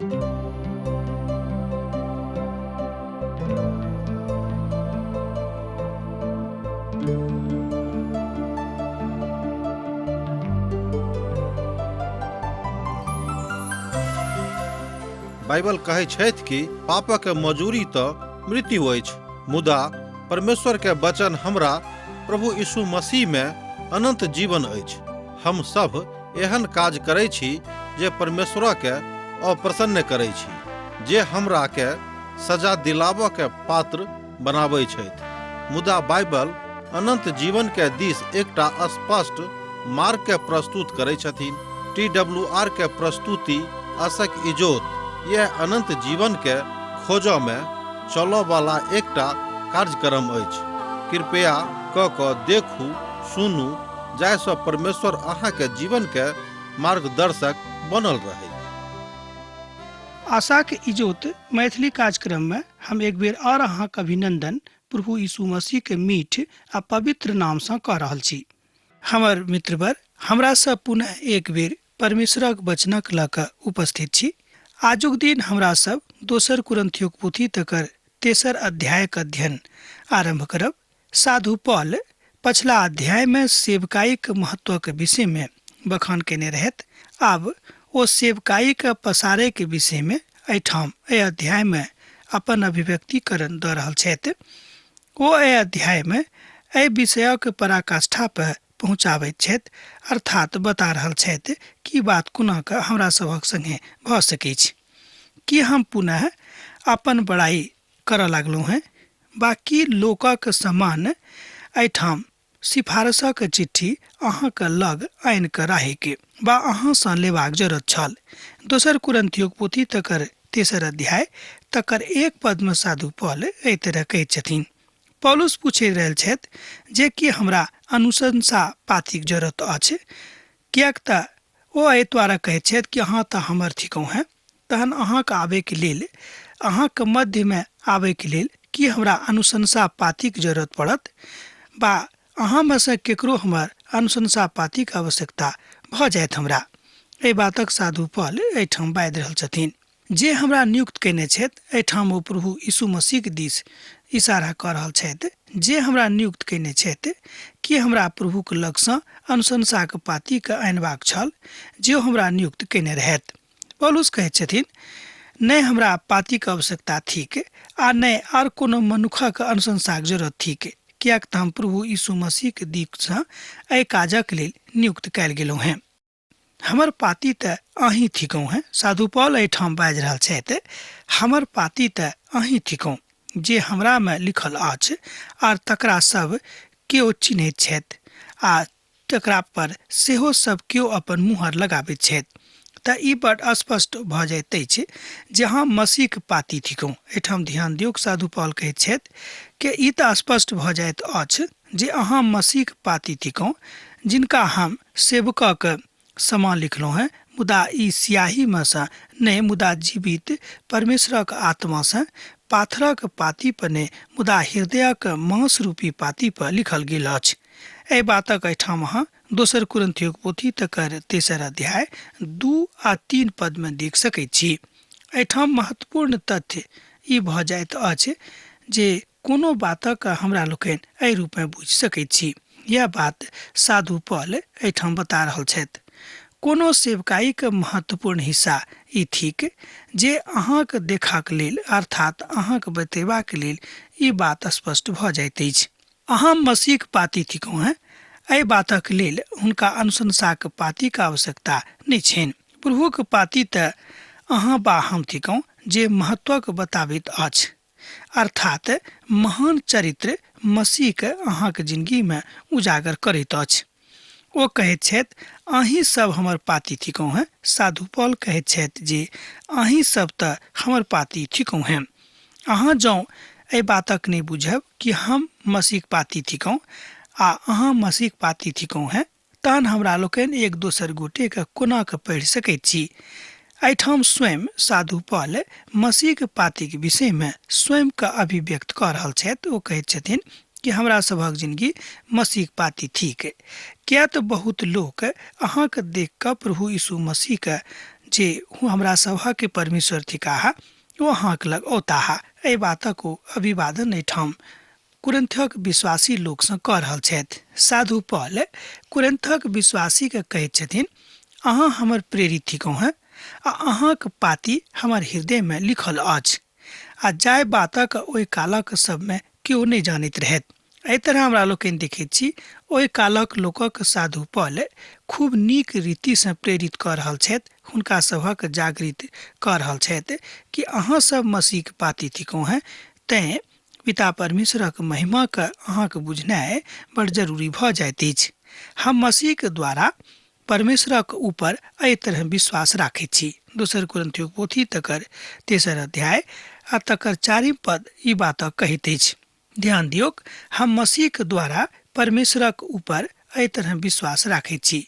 Bible कहै छथि कि पापक मजूरी तऽ मृत्यु अछि, मुदा परमेश्वर के वचन हमरा प्रभु यीशु मसीह में अनंत जीवन अछि। हम सब एहन काज करै छी जे परमेश्वर के अप्रसन्न करै छी, जे हमरा के सजा दिलाबऽ के पात्र बनाबै छथि। मुदा बाइबल अनंत जीवन के दिस एकटा स्पष्ट मार्ग के प्रस्तुत करै छथिन। टी डब्ल्यू आर के प्रस्तुति आशक इजोत यह अनंत जीवन के खोजऽ में चलऽ वाला एकटा कार्यक्रम अछि। कृपया क कऽ देखू, सुनू, जाहिसँ परमेश्वर अहाँके जीवन के मार्गदर्शक बनल रहै। आशाक इजोत मैथिली कार्यक्रम में हम एक बेर और अहाँक अभिनंदन प्रभु यीशु मसीह के मीठ आ पवित्र नाम सँ कऽ रहल छी। हमर मित्रवर, हमरा सँ पुनः एक बेर परमेश्वरक वचनक लऽ कऽ उपस्थित छी। आजुक दिन हमरा सब दोसर कुरिन्थियोक पोथी तकर तेसर अध्यायक अध्ययन आरंभ करब। साधु पॉल पछिला अध्याय में सेवकाईक महत्वक विषय में बखान केने रहथि। आब ओ सेवकाईक पसारे के विषय में एहिठाम एहि अध्याय में अपन अभिव्यक्तिकरण दऽ रहल छथि। ओ एहि अध्याय में एहि विषयक पराकाष्ठा पर पहुँचाबैत छथि, अर्थात बता रहल छथि कि बात कोना कऽ हमरा सभक संगे भऽ सकैछ। की हम पुनः अपन बड़ाई करऽ लागलहुँ हेँ बा की लोकक समान एहिठाम सिफारसक चिट्ठी अहाँक लग आनि कऽ राखैके बा अहाँसँ लेबाक जरूरत छल? दोसर कुरिन्थियोक पोथी तकर तेसर अध्याय तकर एक पदमे साधु पॉल एहि तरह कहैत छथिन। पौलुस पूछि रहल छथि जे कि हमरा अनुशंसा पातीक जरूरत अछि, किएक तऽ ओ एहि द्वारा कहैत छथि कि अहाँ तऽ हमर थिकहुँ हेँ, तहन अहाँक आबैके लेल, अहाँक मध्यमे आबैके लेल की हमरा अनुशंसा पातीक जरूरत पड़त बा अहाँमे सँ केकरो हमर अनुशंसा पातीक आवश्यकता भऽ जायत हमरा? एहि बातक साधु पॉल एहिठाम बाजि रहल छथिन। जे हमरा नियुक्त कयने छथि, एहिठाम ओ प्रभु यीशु मसीहक दिस इशारा कऽ रहल छथि, जे हमरा नियुक्त कयने छथि, की हमरा प्रभुक लगसँ अनुशंसाक पातीके आनबाक छल जे ओ हमरा नियुक्त कयने रहथि? पौलुस कहैत छथिन, नहि हमरा पातीक आवश्यकता थिक आ नहि आर कोनो मनुखक अनुशंसाक जरूरत थिक, किएक तऽ हम प्रभु यीशु मसीहक दिससँ एहि काजक लेल नियुक्त कयल गेलहुँ हेँ। हमर पाती तऽ अहीं थिकहुँ हेँ। साधु पॉल एहिठाम बाजि रहल छथि, हमर पाती तऽ अहीं थिकहुँ, जे हमरामे लिखल अछि आर तकरा सब केओ चिन्हैत छथि आ तकरा पर सेहो सब केओ अपन मुहर लगाबैत छथि। तऽ ई बड स्पष्ट भऽ जाइत अछि जे हम मसीहक पाती थिकहुँ। एहिठाम ध्यान दियौक, साधु पॉल कहैत छथि कि ई तऽ स्पष्ट भऽ जाइत अछि जे अहाँ मसीहक पाती थिकहुँ, जिनका हम सेवकक समान लिखलहुँ हेँ, मुदा ई स्याहीमे सँ नहि, मुदा जीवित परमेश्वरक आत्मा सँ, पाथरक पाती पर नहि, मुदा हृदयक मांस रूपी पाती पर लिखल गेल अछि। एहि बातक एहिठाम अहाँ दोसर कुरिन्थियोक पोथी तकर तेसर अध्याय 2 आ 3 पदमे देख सकैत छी। एहिठाम महत्वपूर्ण तथ्य ई भऽ जाइत अछि जे कोनो बातक हमरा लोकनि एहि रूपमे बुझि सकैत छी। यैह बात साधु पॉल एहिठाम बता रहल छथि। कोनो सेवकाईक महत्वपूर्ण हिस्सा ई थिक जे अहाँक देखाक लेल अर्थात अहाँक बतेबाक लेल ई बात स्पष्ट भऽ जाइत अछि। अहाँ मसीहक पाती थिकहुँ हेँ, एहि बातक लेल हुनका अनुशंसाक पातीक आवश्यकता नहि छनि। प्रभुक पाती तऽ अहाँ बा हम थिकहुँ जे महत्वक बताबैत अछि। अर्थात महान चरित्र मसीहके अहाँके जिंदगीमे उजागर करैत अछि। ओ कहैत छथि, अहीं सब हमर पाती थिकहुँ हेँ। साधु पॉल कहैत छथि जे अहीं सब तऽ हमर पाती थिकहुँ हेँ। अहाँ जँ एहि बातक नहि बुझब कि हम मसीहक पाती थिकहुँ आ अहाँ मसीहक पाती थिकहुँ हेँ, तहन हमरा लोकनि एक दोसर गोटेके कोना कऽ पढ़ि सकैत छी? एहिठाम स्वयं साधु पॉल मसीहक पातीक विषयमे स्वयंके अभिव्यक्त कऽ रहल छथि। ओ कहैत छथिन कि हमरा सभक जिनगी मसीहक पाती थिक, किएक तऽ बहुत लोक अहाँके देख कऽ प्रभु यीशु मसीहके जे हमरा सभक परमेश्वर थिकाह ओ अहाँक लग औताह। एहि बातक ओ अभिवादन एहिठाम कुरिन्थक विश्वासी लोकसँ कऽ रहल छथि। साधु पॉल कुरिन्थक विश्वासीके कहैत छथिन, अहाँ हमर प्रेरित थिकहुँ हेँ आ अहाँक पाती हमर हृदयमे लिखल अछि आ जाहि बातक ओहि कालक सबमे केओ नहि जानैत रहथि। एहि तरह हमरा लोकनि देखैत छी ओहि कालक लोकक साधु पॉल खूब नीक रीतिसँ प्रेरित कऽ रहल छथि, हुनका सभक जागृत कऽ रहल छथि कि अहाँ सब मसीहक पाती थिकहुँ हेँ, तेँ पिता परमेश्वरक महिमाके अहाँके बुझनाइ बड़ जरूरी भऽ जाइत अछि। हम मसीहके द्वारा परमेश्वरक ऊपर एहि तरह विश्वास राखैत छी। दोसर कुरिन्थियोक पोथी तकर तेसर अध्याय आ तकर चारिम पद ई बात कहैत अछि। ध्यान दियौक, हम मसीहके द्वारा परमेश्वरक ऊपर एहि तरह विश्वास राखैत छी।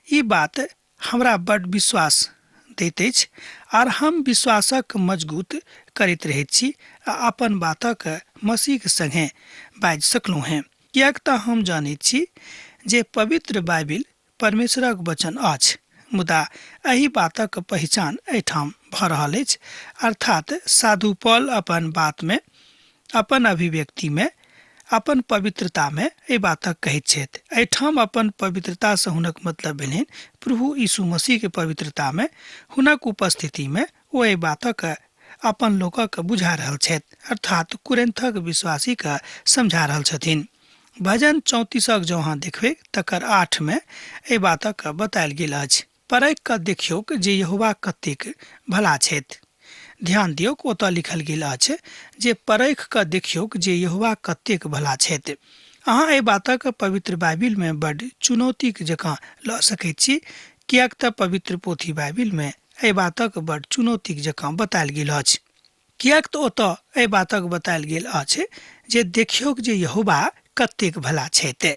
ई बात हमरा बड्ड विश्वास दैत अछि आर हम विश्वासक मजगूत करैत रहैत छी आ अपन बातक मसीहक संगे बाजि सकलहुँ हेँ, किएक तँ हम जानैत छी जे पवित्र बाइबिल परमेश्वरक वचन अछि। मुदा एहि बातक पहिचान एहिठाम भऽ रहल अछि, अर्थात साधु पॉल अपन बातमे, अपन अभिव्यक्तिमे, अपन पवित्रतामे एहि बातक कहैत छथि। एहिठाम अपन पवित्रतासँ हुनक मतलब भेलनि प्रभु यीशु मसीहके पवित्रतामे, हुनक उपस्थितिमे ओ एहि बातक अपन लोकक बुझा रहल छथि, अर्थात कुरिन्थक विश्वासीके समझा रहल छथिन। भजन 34 जँ अहाँ देखबै तकर 8 मे एहि बातक बतायल गेल अछि, परखि कऽ देखियौक जे यहोवा कतेक भला छथि। ध्यान दियौक, ओतऽ लिखल गेल अछि जे परखि कऽ देखियौक जे यहोवा कतेक भला छथि। अहाँ एहि बातक पवित्र बाइबिलमे बड्ड चुनौतीक जकाँ लऽ सकैत छी, किएक तँ पवित्र पोथी बाइबिलमे एहि बातक बड्ड चुनौतीक जकाँ बतायल गेल अछि। किएक तँ ओतऽ एहि बातक बतायल गेल अछि जे देखियौक जे यहोवा कतेक भला छथि।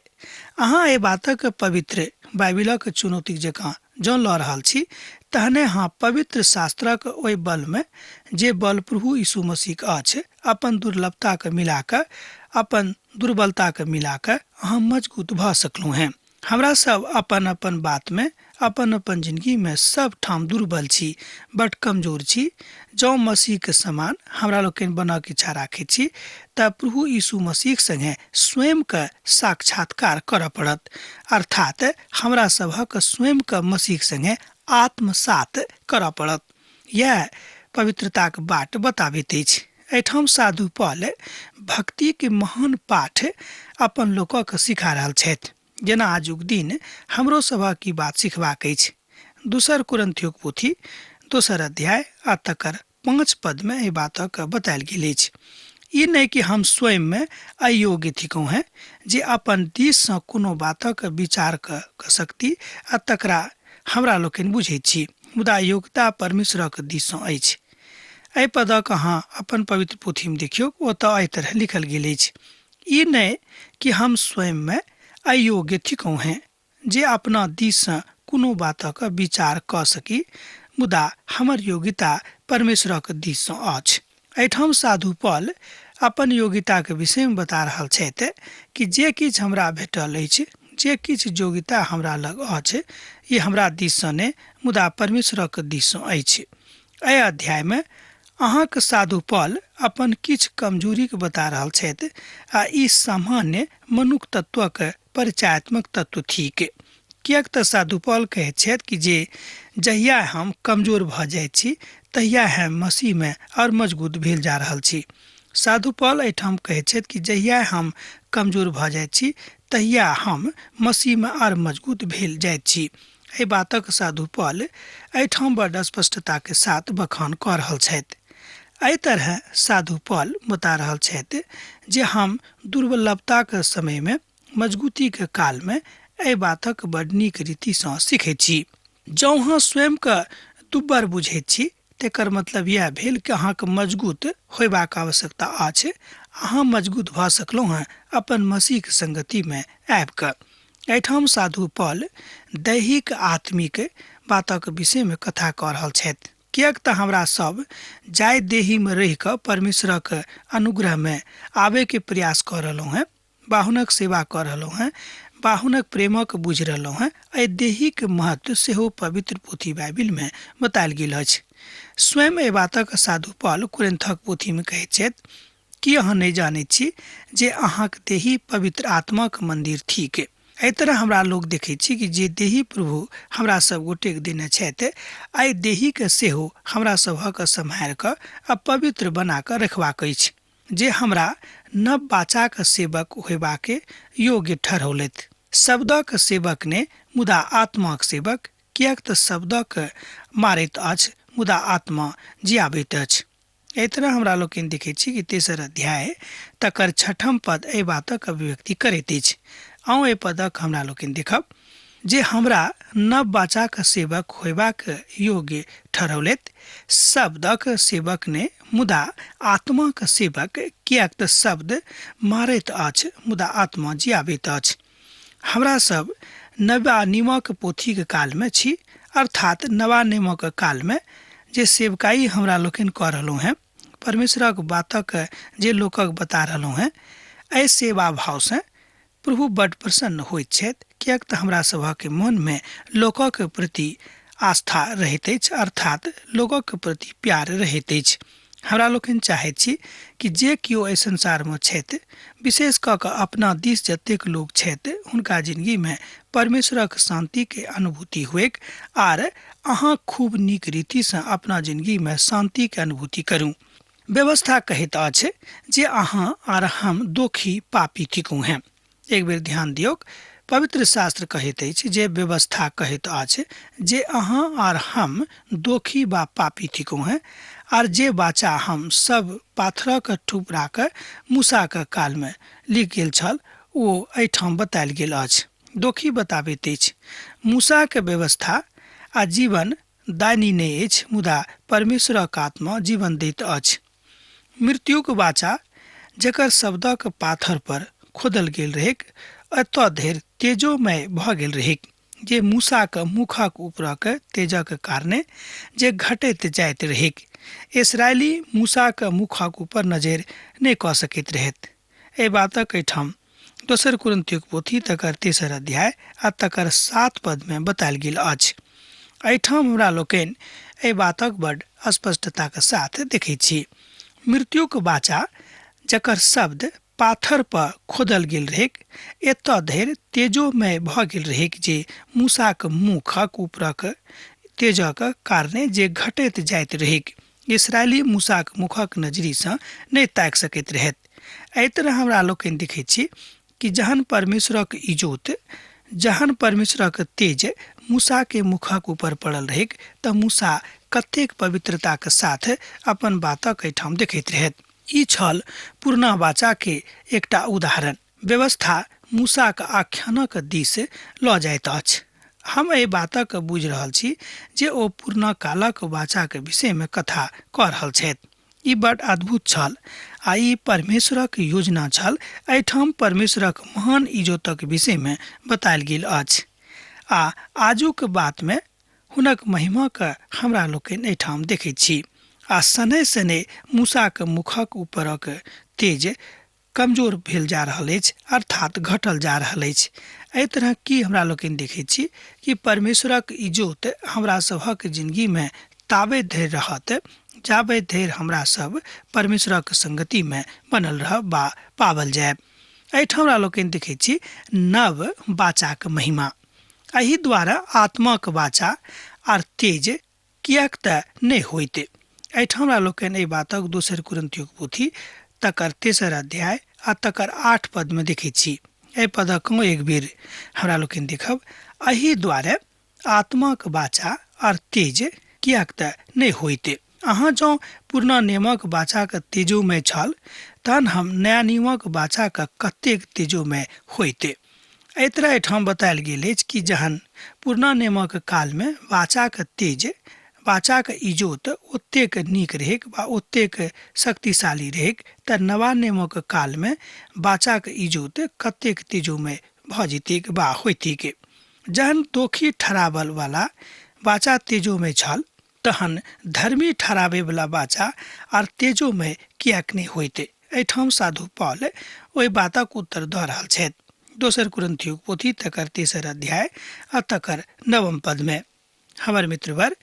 अहाँ एहि बातक पवित्र बाइबिलक चुनौतीक जकाँ जँ लऽ रहल छी, तहने अहाँ पवित्र शास्त्रक ओहि बलमे, जे बल प्रभु यीशु मसीहक अछि, अपन दुर्लभताक मिला कऽ, अपन दुर्बलताक मिला कऽ अहाँ मजगूत भऽ सकलहुँ हेँ। हमरा सब अपन अपन बातमे, अपन अपन जिनगीमे सब ठाम दुर्बल छी, बड कमजोर छी। जँ मसीहके समान हमरा लोकनि बनऽके इच्छा राखैत छी तऽ प्रभु यीशु मसीहक संगे स्वयंके साक्षात्कार करऽ पड़त, अर्थात हमरा सभक स्वयंके मसीहक संगे आत्मसात करऽ पड़त। इएह पवित्रताक बाट बताबैत अछि। एहिठाम साधु पॉल भक्तिके महान पाठ अपन लोकक सिखा रहल छथि, जेना आजुक दिन हमरो सभक ई बात सिखबाक अछि। दोसर कुरिन्थियोक पोथी दोसर अध्याय आ तकर 5 पदमे एहि बातक बतायल गेल अछि। ई नहि कि हम स्वयंमे अयोग्य थिकहुँ हेँ जे अपन दिससँ कोनो बातक विचार कऽ सकती आ तकरा हमरा लोकनि बुझैत छी, मुदा योग्यता परमेश्वरक दिससँ अछि। एहि पदक अहाँ अपन पवित्र पोथीमे देखियौक, ओतऽ एहि तरह लिखल गेल अछि, ई नहि कि हम स्वयंमे अयोग्य थिकहुँ हेँ जे अपना दिससँ कोनो बातक विचार कऽ सकी, मुदा हमर योग्यता परमेश्वरक दिससँ अछि। एहिठाम साधु पॉल अपन योग्यताक विषयमे बता रहल छथि कि जे किछु हमरा भेटल अछि, जे किछु योग्यता हमरा लग अछि, ई हमरा दिससँ नहि, मुदा परमेश्वरक दिससँ अछि। एहि अध्यायमे अहाँक साधु पॉल अपन किछु कमजोरीक बता रहल छथि आ ई सामान्य मनुख तत्वक परिचयात्मक तत्व थिक। किएक तऽ साधु पॉल कहैत छथि कि जे जहिया हम कमजोर भऽ जाइत छी तहिया हम मसीहमे आओर मजगूत भेल जा रहल छी। साधु पॉल एहिठाम कहैत छथि कि जहिया हम कमजोर भऽ जाइत छी तहिया हम मसीहमे आओर मजगूत भेल जाइत छी। एहि बातक साधु पॉल एहिठाम बड्ड स्पष्टताके साथ बखान कऽ रहल छथि। एहि तरह साधु पॉल बता रहल छथि जे हम दुर्बलताक समयमे, मजगूतीके कालमे एहि बातक बड्ड नीक रीतिसँ सीखैत छी। जँ अहाँ स्वयंके दुब्बर बुझैत छी तेकर मतलब इएह भेल कि अहाँके मजगूत होयबाक आवश्यकता अछि। अहाँ मजगूत भऽ सकलहुँ हेँ अपन मसीहक संगतिमे आबि कऽ। एहिठाम साधु पॉल दैहिक आत्मिक बातक विषयमे कथा कऽ रहल छथि, किएक तऽ हमरा सब जाहि देहीमे रहि कऽ परमेश्वरक अनुग्रहमे आबयके प्रयास कऽ रहलहुँ हेँ, बाहुनक सेवा कऽ रहलहुँ हेँ, बा हुनक प्रेमक बुझि रहलहुँ हेँ, एहि देहीक महत्व सेहो पवित्र पोथी बाइबिलमे बतायल गेल अछि। स्वयं एहि बातक साधु पॉल कुरिन्थक पोथीमे कहैत छथि, की अहाँ नहि जानैत छी जे अहाँक देही पवित्र आत्माक मन्दिर थिक? एहि तरह हमरा लोक देखैत छी कि जे देही प्रभु हमरा सब गोटेक देने छथि, एहि देहीके सेहो हमरा सभक सम्हारि कऽ आ पवित्र बना कऽ रखबाक अछि, जे हमरा नव बाचाक सेवक होयबाके योग्य ठहरौलथि। शब्दक सेवक ने, मुदा आत्माक सेवक, किएक तऽ शब्दक मारैत अछि मुदा आत्मा जियाबैत अछि। एहि तरह हमरा लोकनि देखैत छी कि तेसर अध्याय तकर छठम पद एहि बातक अभिव्यक्ति करैत अछि। आउ एहि पदक हमरा लोकनि देखब, जे हमरा नव बाचाक सेवक होयबाक योग्य ठहरौलथि, शब्दक सेवक ने मुदा आत्माक सेवक, किएक तऽ शब्द मारैत अछि मुदा आत्मा जियाबैत अछि। हमरा सब नवा नियमक पोथीक कालमे छी, अर्थात नवा नियमक कालमे जे सेवकाई हमरा लोकनि कऽ रहलहुँ हेँ, परमेश्वरक बातक जे लोकक बता रहलहुँ हेँ, एहि सेवा भावसँ प्रभु बड्ड प्रसन्न होइत छथि, किएक तऽ हमरा सभक मनमे लोकक प्रति आस्था रहैत अछि, अर्थात लोकक प्रति प्यार रहैत अछि। हमरा लोकनि चाहैत छी कि जे केओ एहि संसारमे छथि, विशेष कऽ कऽ अपना दिस जतेक लोक छथि, हुनका जिनगीमे परमेश्वरक शान्तिके अनुभूति हुएक आर अहाँ खूब नीक रीतिसँ अपना जिनगीमे शान्तिके अनुभूति करू। व्यवस्था कहैत अछि जे अहाँ आर हम दोखी पापी थिकहुँ हेँ। एक बेर ध्यान दियौक, पवित्र शास्त्र कहैत अछि जे व्यवस्था कहैत अछि जे अहाँ आर हम दोखी बा पापी थिकहुँ हेँ, आर जे बाचा हम सब पाथरक ठुपराक मूसाक कालमे लिख गेल छल ओ एहिठाम बतायल गेल अछि। दोखी बताबैत अछि मूसाक व्यवस्था आ जीवन दानी नहि अछि, मुदा परमेश्वरक आत्मा जीवन दैत अछि। मृत्युक वाचा जकर शब्दक पाथर पर खोदल गेल रहैक, एतऽ धरि तेजोमय भऽ गेल रहैक जे मूसाक मुखक ऊपरक तेजक कारणे जे घटैत जाइत रहैक, इसराइली मूसाक मुखक ऊपर नजरि नहि कऽ सकैत रहैत। एहि बातक एहिठाम दोसर कुरिन्थियोक पोथी तकर तेसर अध्याय आ तकर 7 पदमे बतायल गेल अछि। एहिठाम हमरा लोकनि एहि बातक बड स्पष्टताक साथ देखैत छी। मृत्युक वाचा जकर शब्द पाथर पर खोदल गेल रहैक, एतऽ धरि तेजोमय भऽ गेल रहैक जे मूसाक मुखक ऊपरक तेजक कारणे जे घटैत जाइत रहैक, इसराइली मूसाक मुखक नजरिसँ नहि ताकि सकैत रहैत। एहि तरह हमरा लोकनि देखैत छी कि जहन परमेश्वरक इजोत, जहन परमेश्वरक तेज मूसाके मुखक ऊपर पड़ल रहैक, तऽ मूसा कतेक पवित्रताक साथ अपन बातक एहिठाम देखैत रहैत। ई छल पुरना वाचाके एकटा उदाहरण। व्यवस्था मूसाक आख्यानक दिस लऽ जाइत अछि। हम एहि बातक बुझि रहल छी जे ओ पुरना कालक वाचाक विषयमे कथा कऽ रहल छथि। ई बड अद्भुत छल आ ई परमेश्वरक योजना छल। एहिठाम परमेश्वरक महान इजोतक विषयमे बतायल गेल अछि आ आजुक बातमे हुनक महिमाक हमरा लोकनि एहिठाम देखैत छी। आ शनैः शनैः मूसाक मुखक ऊपरक तेज कमजोर भेल जा रहल अछि, अर्थात घटल जा रहल अछि। एहि तरह की हमरा लोकनि देखैत छी कि परमेश्वरक इजोत हमरा सभक जिनगीमे ताबे धरि रहत जाबे धरि हमरा सब परमेश्वरक संगतिमे बनल रहब बा पावल जायब। एहिठाम हमरा लोकनि देखैत छी नव वाचाक महिमा। एहि द्वारा आत्माक वाचा आर तेज किएक तऽ नहि होइत। एहिठाम हमरा लोकनि एहि बातक दोसर कुरिन्थियोक पोथी तकर तेसर अध्याय आ तकर 8 पदमे देखैत छी। एहि पदक एक बेर हमरा लोकनि देखब। एहि द्वारे आत्माक वाचा आर तेज किएक तऽ नहि होइत। अहाँ जँ पुरना नियमक वाचाक तेजोमय छल, तहन हम नया नियमक वाचाक कतेक तेजोमय होइत। एहि तरह एहिठाम बतायल गेल अछि कि जहन पुरना नियमक कालमे वाचाक तेज, वाचाक इजोत ओतेक नीक रहैक वा ओतेक शक्तिशाली रहैक, तऽ नवा नियमक कालमे वाचाक इजोत कतेक तेजोमय भऽ जेतैक वा होइतैक। जहन दोखी ठहरावल वाला वाचा तेजोमय छल, तहन धर्मी ठहराबैवला वाचा आर तेजोमय किएक नहि होइत। एहिठाम साधु पॉल ओहि बातक उत्तर दऽ रहल छथि। दोसर कुरिन्थियोक पोथी तकर तेसर अध्याय आ तकर नवम पदमे। हमर मित्रवर,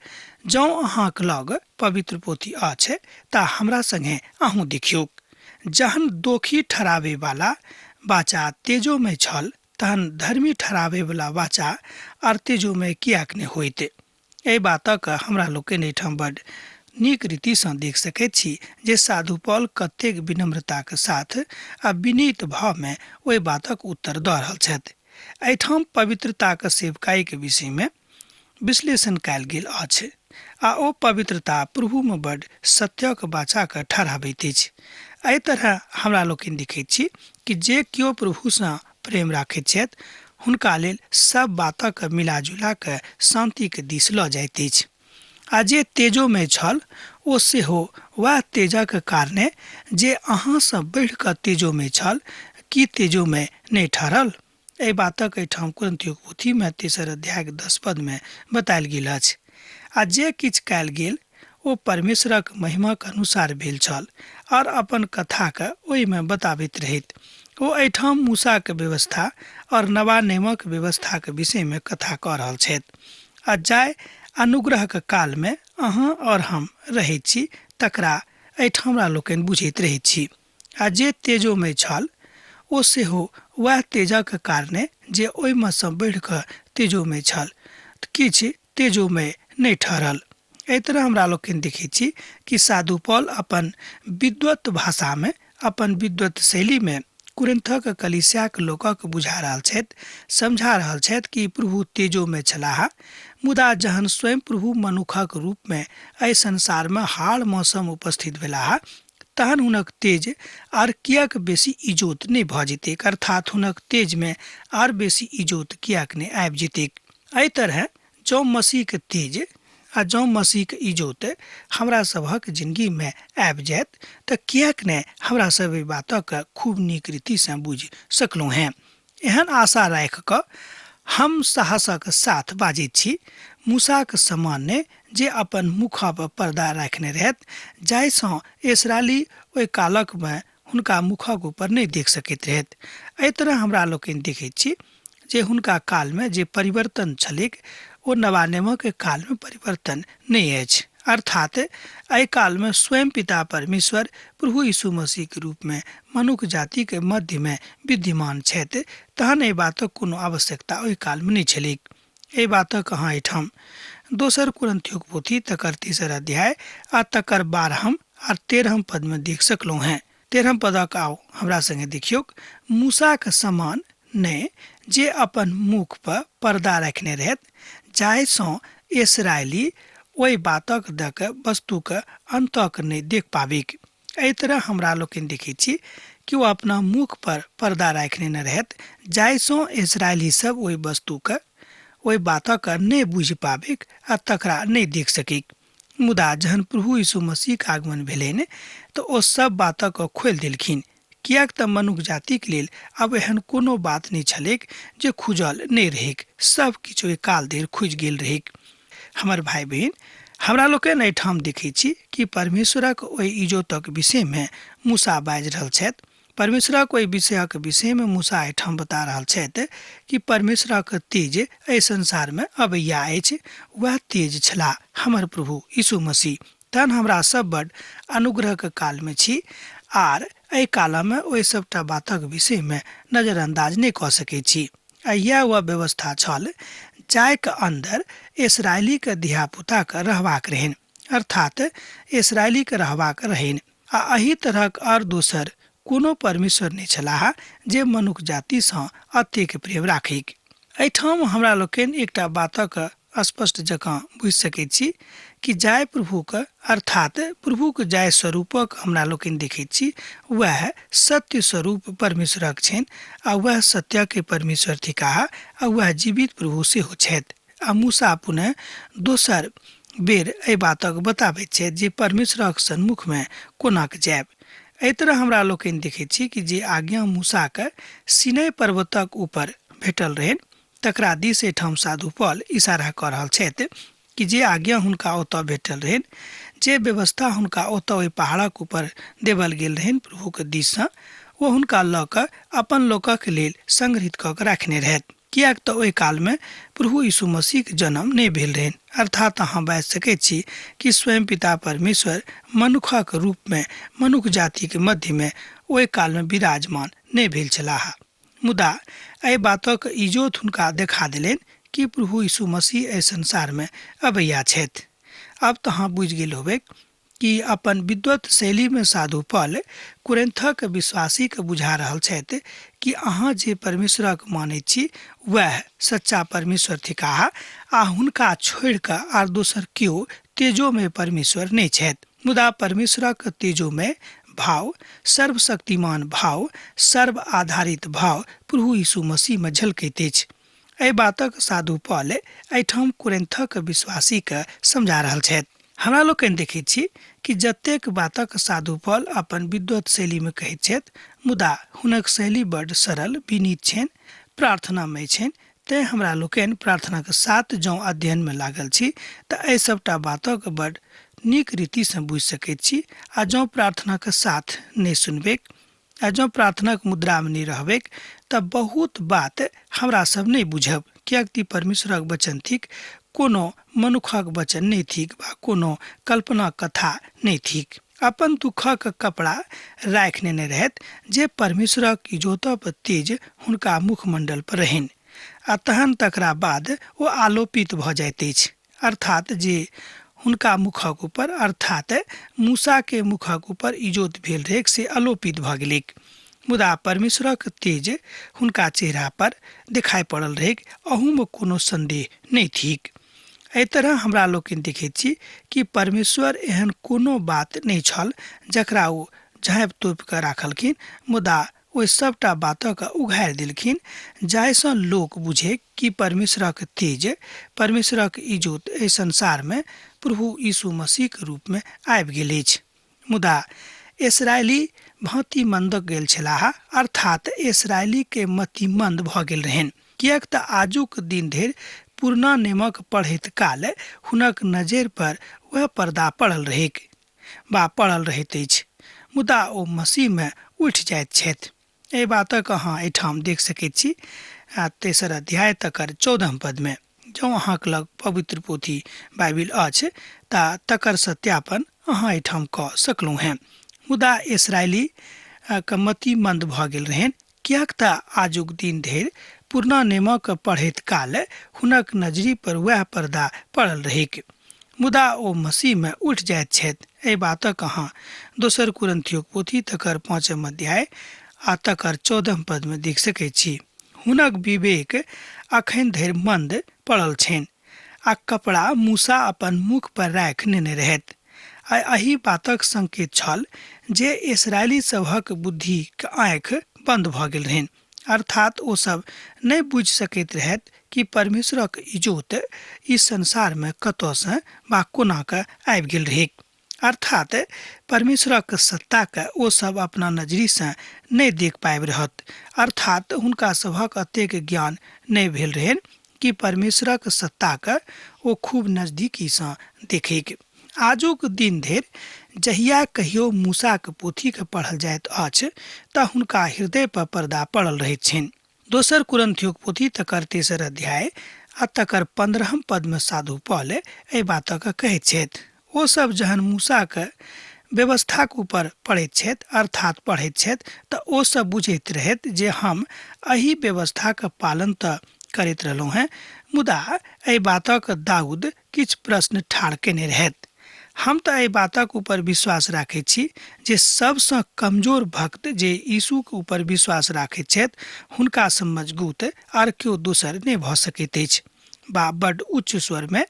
जँ अहाँक लग पवित्र पोथी अछि तऽ हमरा संगे अहूँ देखियौक। जहन दोखी ठहराबै वाला वाचा तेजोमय छल तहन धर्मी ठहराबै वाला वाचा आर तेजोमय किएक नहि होइत? एहि बातक हमरा लोकनि एहिठाम बड नीक रीतिसँ देख सकैत छी जे साधु पॉल कतेक विनम्रताक साथ आ विनीत भावमे ओहि बातक उत्तर दऽ रहल छथि। एहिठाम पवित्रताक सेवकाईक विषयमे विश्लेषण कयल गेल अछि आ ओ पवित्रता प्रभुमे बड सत्यक वाचाके ठहराबैत अछि। एहि तरह हमरा लोकनि देखैत छी कि जे केओ प्रभुसँ प्रेम राखैत छथि हुनका लेल सब बातक मिलाजुला कऽ शान्तिक दिस लऽ जाइत अछि। आ जे तेजोमय छल ओ सेहो वएह तेजक कारणे जे अहाँसँ बढ़ि कऽ तेजोमय छल, की तेजोमय नहि ठहरल? एहि बातक एहिठाम कुरिन्थियोक पोथीमे तेसर अध्यायक 10 पदमे बतायल गेल अछि। आ जे किछु कयल गेल ओ परमेश्वरक महिमाक अनुसार भेल छल और अपन कथाके ओहिमे बताबैत रहैत। ओ एहिठाम मूसाक व्यवस्था और नवा नियमक व्यवस्थाक विषयमे कथा कऽ रहल छथि। आ जाहि अनुग्रहक कालमे अहाँ और हम रहैत छी तकरा एहिठाम हमरा लोकनि बुझैत रहैत छी। आ जे तेजोमय छल ओ सेहो वएह तेजक कारणे जे ओहिमे सँ बढ़ि कऽ तेजोमय छल, किछु तेजोमय नहि ठहरल। एहि तरह हमरा लोकनि देखैत छी कि साधु पॉल अपन विद्वत भाषामे, अपन विद्वत शैलीमे कुरिन्थक कलीसियाक लोकक बुझा रहल छथि, समझा रहल छथि कि प्रभु तेजोमय छलाह, मुदा जहन स्वयं प्रभु मनुखक रूपमे एहि संसारमे हाड़ मौसम उपस्थित भेलाह तहन हुनक तेज आर किएक बेसी इजोत नहि भऽ जेतैक, अर्थात हुनक तेजमे आर बेसी इजोत किएक नहि आबि जेतैक। एहि तरहे जँ मसीहक तेज आ जँ मसीहक इजोत हमरा सभक जिनगीमे आबि जायत तऽ किएक नहि हमरा सब एहि बातक खूब नीक रीतिसँ बुझि सकलहुँ हेँ। एहन आशा राखि कऽ हम साहसक साथ बाजैत छी, मूसाक समान नहि जे अपन मुखपर पर्दा राखने रहथि, जाहिसँ इस्राएली ओहि कालकमे हुनका मुखक ऊपर नहि देख सकैत रहथि। एहि तरह हमरा लोकनि देखैत छी जे हुनका कालमे जे परिवर्तन छलैक ओ नवा नियमक कालमे परिवर्तन नहि अछि। अर्थात एहि कालमे स्वयं पिता परमेश्वर प्रभु यीशु मसीहके रूपमे मनुख जातिके मध्यमे विद्यमान छथि, तहन एहि बातक कोनो आवश्यकता ओहि कालमे नहि छलैक। एहि बातक अहाँ एहिठाम दोसर कुरिन्थियोक पोथी तकर तेसर अध्याय आ तकर 12 आ 13 पदमे देख सकलहुँ हेँ। 13 पदक आउ हमरा संगे देखियौक। मूसाक समान नहि जे अपन मुख पर पर्दा रखने रहत, जाहिसँ इसराइली ओहि बातक दऽ कऽ वस्तुक अन्तक नहि देख पाबिक। एहि तरह हमरा लोकनि देखैत छी कि ओ अपना मुख पर पर्दा राखि नेने रहत, जाहिसँ इसराइली सब ओहि वस्तुक ओहि बातक नहि बुझि पाबिक आ तकरा नहि देख सकिक। मुदा जहन प्रभु यीशु मसीहक आगमन भेलनि तऽ ओ सब बातक खोलि देलखिन, किएक तऽ मनुख जातिक लेल आब एहन कोनो बात नहि छलैक जे खुजल नहि रहैक, सब किछु ओहि काल धरि खुजि गेल रहैक। हमर भाय बहिन, हमरा लोकनि एहिठाम देखैत छी कि परमेश्वरक ओहि इजोतक विषयमे मूसा बाजि रहल छथि। परमेश्वरक ओहि विषयक विषयमे मूसा एहिठाम बता रहल छथि कि परमेश्वरक तेज एहि संसारमे अबैया अछि, वएह तेज छलाह हमर प्रभु यीशु मसीह। तहन हमरा सब बड अनुग्रहक कालमे छी आर एहि कालमे ओहि सबटा बातक विषयमे नजरअंदाज नहि कऽ सकैत छी। आ इएह वह व्यवस्था छल जाहिके अन्दर इसराइलीके धियापुताके रहबाक रहनि, अर्थात इसराइलीके रहबाक रहनि। आ एहि तरहक आर दोसर कोनो परमेश्वर नहि छलाह जे मनुख जातिसँ अतेक प्रेम राखैक। एहिठाम हमरा लोकनि एकटा बातक स्पष्ट जकाँ बुझि सकैत छी कि जाहि प्रभुक अर्थात प्रभुक जाहि स्वरूपक हमरा लोकनि देखैत छी वएह सत्य स्वरूप परमेश्वरक छनि आ वएह सत्यके परमेश्वर थिकाह आ वएह जीवित प्रभु सेहो छथि। आ मूसा पुनः दोसर बेर एहि बातक बताबैत छथि जे परमेश्वरक सन्मुखमे कोनाक जायब। एहि तरह हमरा लोकनि देखैत छी कि जे आज्ञा मूसाके सिनै पर्वतक ऊपर भेटल रहनि तकरा दिस एहिठाम साधु पॉल इशारा कऽ रहल छथि कि जे आज्ञा हुनका ओतऽ भेटल रहनि, जे व्यवस्था हुनका ओतऽ ओहि पहाड़क ऊपर देवल गेल रहनि प्रभुके दिससँ, ओ हुनका लऽ कऽ अपन लोकक लेल संग्रहित कऽ कऽ राखने रहथि, किएक तऽ ओहि कालमे प्रभु यीशु मसीहक जन्म नहि भेल रहनि। अर्थात अहाँ बाजि सकैत छी कि स्वयं पिता परमेश्वर मनुखक रूपमे मनुख जातिक मध्यमे ओहि कालमे विराजमान नहि भेल छलाह। मुदा एहि बातक इजोत हुनका देखा देलनि कि प्रभु यीशु मसीह एहि संसारमे अबैया छथि। आब तऽ अहाँ बुझि गेल होबैक कि अपन विद्वत शैलीमे साधु पॉल कुरिन्थक विश्वासीकेँ बुझा रहल छथि कि अहाँ जे परमेश्वरक मानैत छी वएह सच्चा परमेश्वर थिकाह आ हुनका छोड़ि कऽ आर दोसर केओ तेजोमय परमेश्वर नहि छथि। मुदा परमेश्वरक तेजोमय भाव, सर्वशक्तिमान भाव, सर्व आधारित भाव प्रभु यीशु मसीहमे झलकैत अछि। एहि बातक साधु पॉल एहिठाम कुरिन्थक विश्वासीकेँ समझा रहल छथि। हमरा लोकनि देखैत छी कि जतेक बातक साधु पॉल अपन विद्वत शैलीमे कहैत छथि, मुदा हुनक शैली बड्ड सरल, विनीत छनि, प्रार्थनामय छनि, तेँ हमरा लोकनि प्रार्थनाक साथ जँ अध्ययनमे लागल छी तऽ एहि सभटा बातक बड्ड नीक रीतिसँ बुझि सकैत छी आ जँ प्रार्थनाक साथ नहि सुनबैक आ जँ प्रार्थनाक मुद्रामे नहि रहबैक तऽ बहुत बात हमरा सब नहि बुझब, किएक तऽ ई परमेश्वरक वचन थिक, कोनो मनुखक वचन नहि थिक वा कोनो कल्पना कथा नहि थिक। अपन दुःखक कपड़ा राखि नेने रहथि जे परमेश्वरक इजोतक तेज हुनका मुखमंडल पर रहनि आ तहन तकरा बाद ओ आलोपित भऽ जाइत अछि, अर्थात जे हुनका मुखक ऊपर अर्थात मूसा के मुखक ऊपर इजोत भेल रहैक से अलोपित भऽ गेलैक, मुदा परमेश्वरक तेज हुनका चेहरा पर देखाइ पड़ल रहैक, अहूमे कोनो संदेह नहि थिक। एहि तरह हमरा लोकनि देखैत छी कि परमेश्वर एहन कोनो बात नहि छल जकरा ओ झाँपि तोपि कऽ राखलखिन, मुदा ओहि सभटा बातक उघारि देलखिन जाहिसँ लोक बुझे कि परमेश्वरक तेज, परमेश्वरक इजोत एहि संसारमे प्रभु यीशु मसीहक रूपमे आबि गेल अछि। मुदा इसराइली भाँति मन्दक गेल छलाह, अर्थात इसराइलीके मति मन्द भऽ गेल रहनि, किएक तऽ आजुक दिन धरि पुरना नेमक पढ़ैत काल हुनक नजरि पर वएह पर्दा पड़ल रहैक वा पड़ल रहैत अछि, मुदा ओ मसीहमे उठि जाइत छथि। एहि बातक अहाँ एहिठाम देख सकैत छी तेसर अध्याय तकर 14 पदमे। जँ अहाँक लग पवित्र पोथी बाइबिल अछि तऽ तकर सत्यापन अहाँ एहिठाम कऽ सकलहुँ हेँ। मुदा इसराइली के मति मंद भऽ गेल रहनि, किएक तऽ आजुक दिन धरि पुरना नेमक पढ़ैत काल हुनक नजरि पर वएह पर्दा पड़ल रहैक। मुदा ओ मसीहमे उठि जाइत छथि। एहि बातक अहाँ दोसर कुरिन्थियोक पोथी तकर 5 अध्याय आ तकर 14 पदमे देख सकैत छी। हुनक विवेक अखन धरि मंद पड़ल छनि आ कपड़ा मूसा अपन मुख पर राखि नेने रहथि। आ एहि बातक संकेत छल जे इसराइली सभक बुद्धिक आँखि बंद भऽ गेल रहनि, अर्थात ओ सब नहि बुझि सकैत रहथि कि परमेश्वरक इजोत ई संसारमे कतऽसँ वा कोना कऽ आबि गेल रहैक। अर्थात परमेश्वरक सत्ताके ओ सब अपना नजरिसँ नहि देख पाबि रहत, अर्थात हुनका सभक अतेक ज्ञान नहि भेल रहनि कि परमेश्वरक सत्ताके ओ खूब नजदीकीसँ देखैक। आजुक दिन धरि जहिया कहियो मूसाक पोथीके पढ़ल जाइत अछि तऽ हुनका हृदय पर पर्दा पड़ल रहैत छनि। दोसर कुरिन्थियोक पोथी तकर तेसर अध्याय आ तकर 15 पदमे साधु पॉल एहि बातक कहैत छथि। ओ सब जहन मूसाक व्यवस्थाक ऊपर पढ़ैत छथि, अर्थात पढ़ैत छथि, तऽ ओ सब बुझैत रहैत जे हम एहि व्यवस्थाक पालन तऽ करैत रहलहुँ हेँ, मुदा एहि बातक दाऊद किछु प्रश्न ठाढ़ केने रहथि। हम तऽ एहि बातक ऊपर विश्वास राखैत छी जे सबसँ कमजोर भक्त जे यीशुक ऊपर विश्वास राखैत छथि हुनकासँ मजगूत आर केओ दोसर नहि भऽ सकैत अछि, वा बड्ड उच्च स्वरमे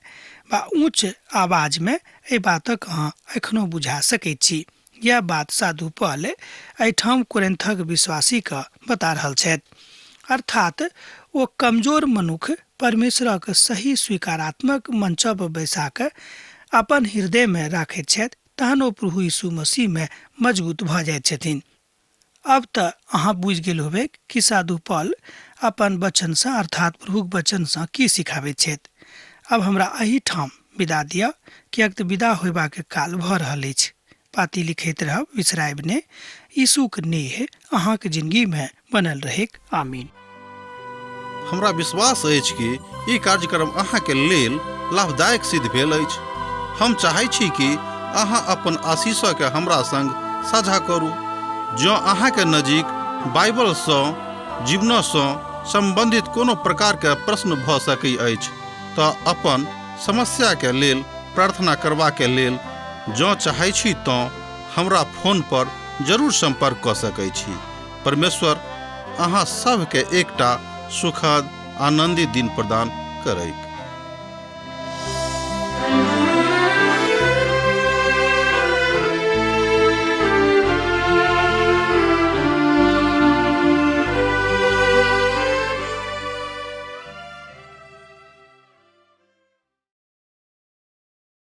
वा ऊँच आवाजमे एहि बातक अहाँ एखनो बुझा सकैत छी। यैह बात साधु पॉल एहिठाम कुरिन्थक विश्वासीकेँ बता रहल छथि। अर्थात ओ कमजोर मनुख परमेश्वरक सही स्वीकारात्मक मंच पर बैसा कऽ अपन हृदयमे राखैत छथि तहन ओ प्रभु यीशु मसीहमे मजगूत भऽ जाइत छथिन। अब तऽ अहाँ बुझि गेल होबैक कि साधु पॉल अपन वचनसँ अर्थात प्रभुक वचनसँ की सिखाबैत छथि। अब हमरा एहि ठाम विदा दिअ, किएक तऽ विदा होयबाक काल भऽ रहल अछि। पाती लिखैत रहब, बिसरायब ने। यीशुक नेह अहाँक जिंदगी में बनल रहेक। आमीन। हमरा विश्वास अछि कि ई कार्यक्रम अहाँके लेल लाभदायक सिद्ध भेल अछि। हम चाहै छी कि अहाँ अपन आशीषके हमरा संग साझा करू। जँ अहाँके नजीक बाइबलसँ जीवनसँ सम्बन्धित कोनो प्रकारके प्रश्न भऽ सकै अछि तऽ अपन समस्याके लेल प्रार्थना करबाके लेल जँ चाहै छी तँ हमरा फोन पर जरूर सम्पर्क कऽ सकै छी। परमेश्वर अहाँ सभके एकटा सुखद आनन्दित दिन प्रदान करैक।